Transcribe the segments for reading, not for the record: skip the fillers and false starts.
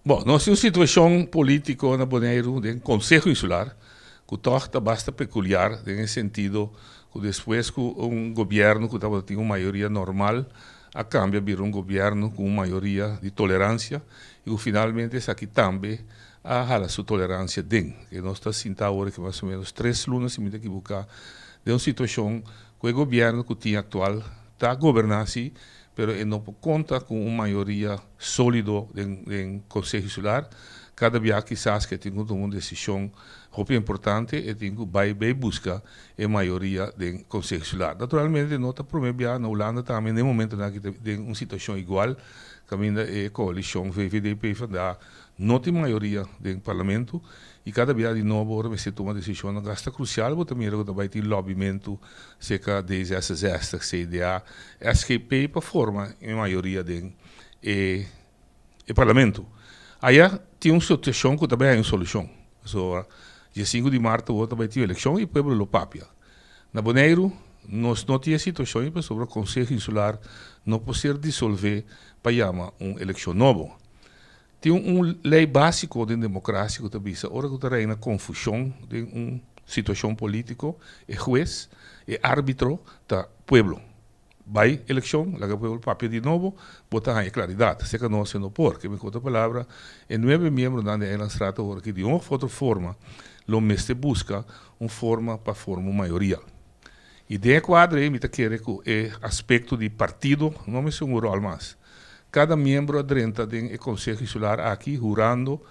Bon, nos tin un situashon polítiko na Boneiru den Konseho Insular ku tòg ta basta pekuliar den e sentido ku despues ku un gobièrnu ku tabata tin un mayoria normal a kambia bira un gobièrnu ku un mayoria di toleransia i ku finalmente esaki tambe a hala su toleransia den ke nos ta sinta awor aki mas o menos 3 luna, si mi ta ekiboká, den un situashon ku e gobièrnu ku tin aktual ta goberná si, pero e no por konta ku un mayoria sólido den Konseho Insular. Kada bia kisas ku e tin ku tuma un desishon hopi importante, e tin ku bai buska e mayoria den Konseho Insular. Naturalmente no ta promé bia. Na Hulanda tambe den momentonan aki den un situashon igual, kaminda e koalishon VVD PvdA no tin mayoria den parlamento i kada bia di nobo ora mester tuma desishon basta krusial, bo ta mira ku ta bai tin lobbymentu serka D66, CDA, SGP pa forma e mayoria den e parlamento. Aya tin un situashon ku tambe tin un solushon. So, dia 5 di mart tambe tin elekshon i pueblo lo papia. Na Boneiru, nos no tin e situashon pasobra Konseho Insular no por ser disolvé pa yama un elekshon nobo. Tin un lei básiko di demokrasia ku ta bisa: ora ku ta reina konfushon den un situashon polítiko, e hues, e árbitro, ta pueblo. Bai elekshon, laga pueblo papia di nobo, bo ta haña klaridat. Serka nos no por, ku otro palabra, e nuebe miembronan di Eilandsraad awor aki di un òf otro forma, lo mester buska un forma pa forma un mayoria. I den e kuadro ei, mi ta kere ku e aspekto di partido no mester un ròl mas. Kada miembro a drenta den e Konseho Insular aki hurando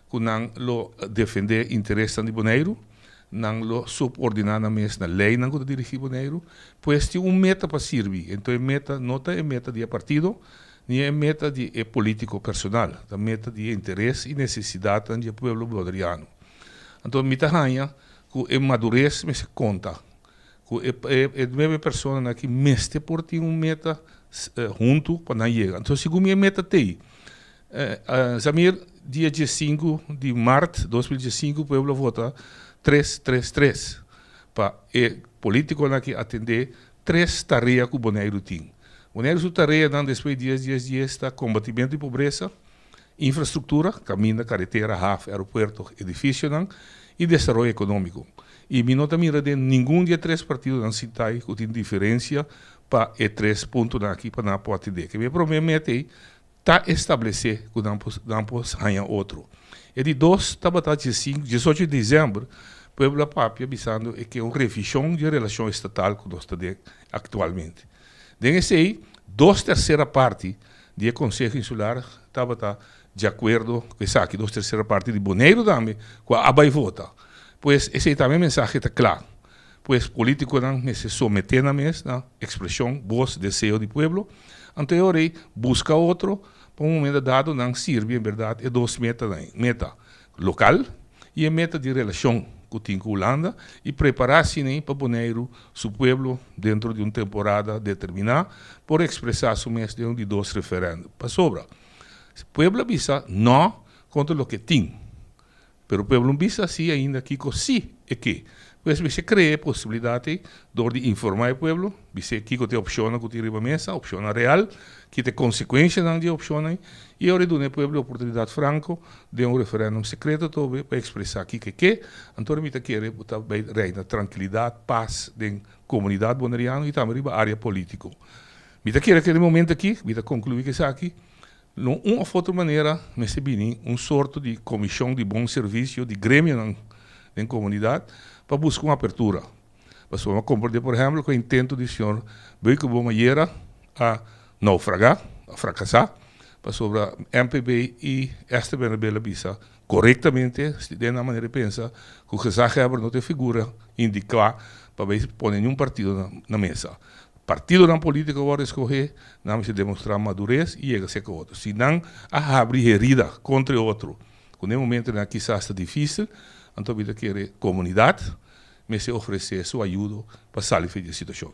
ku nan lo defendé interesnan di Boneiru, nan lo subordiná nan mes na leinan ku ta dirigí Boneiru, pues tin un meta pa sirbi. Anto e meta no ta e meta di e partido, ni e meta di e polítiko personal, ta meta di interes i nesesidatnan di e pueblo boneriano. Anto mi ta haña ku e madures mester konta, ku e nuebe personanan aki mester por tin un meta huntu pa nan yega. Anto segun mi e meta t'ei. Zamir, dia 5 di mart 2015 pueblo a vota 333 pa e polítikonan aki atendé tres tarea ku Boneiru tin. Boneiru su tareanan despues di 10 10 10 ta kombatimentu di pobresa, infrastruktura, kaminda, karetera, haf, aeropuerto, edifisionan i desaroyo ekonómiko. I mi no ta mira den ningun di e tres partidonan sintá ku tin diferensia pa e tres puntonan aki pa nan por atendé. Ke mi promé meta ei ta establesé ku nan por haña otro. E di dos tabata 18 di desèmber, pueblo a papia bisando e ke un revishon di relashon estatal ku nos ta den aktualmente. Den esei, dos tersera parti di e Konseho Insular tabata di akuerdo ku esaki, dos tersera parti di Boneiru tambe ku a bai vota. Pues esei tambe mensahe ta kla. Pues polítikonan mester someté nan mes na ekspreshon, bos, deseo di pueblo. Anto e ora ei buska otro pa un momento dado nan sirbi en bèrdat e dos metanan: meta lokal i e meta di relashon ku tin ku Hulanda, i prepará asina pa Boneiru su pueblo dentro di un temporada determiná por ekspresá su mes den un di dos referèndum. Pasobra pueblo a bisa no kontra loke tin, pero pueblo no bisa si ainda kiko si e ke. Pues mester krea e posibilidat ei dor di informá e pueblo, bis'é kiko ta e opshonnan ku tin riba mesa, opshonnan real, ki ta e konsekuenshanan di e opshonnan ei, i ora e duna e pueblo e oportunidat franko den un referèndum sekreto tobe pa ekspresá kiko e ke, anto mi ta kere bo ta bai reina trankilidat, pas den komunidat boneriano i tambe riba área polítiko. Mi ta kere ku den e momento aki, mi ta konkluí ku esaki, no un òf otro manera mester bini un sorto di komishon di bon servisio di gremionan den komunidat pa buska un apertura. Pasobra mi a komprendé, por ehèmpel, ku e intento di señor Beukeboom ayera a naufragá, a frakasá, pasobra MPB i Esther Bernabela a bisa korektamente, den nan manera di pensa, ku gezaghebber no ta e figura indiká pa bai pone niun partido na mesa. Partidonan polítiko a wòrdu eskohé, nan mester demostrá madures i yega serka otro. Si nan a habri herida kontra e otro, ku na e momentonan kisas ta difísil, anto mi ta kere komunidat mester ofresé su ayudo pa sali for di e situashon.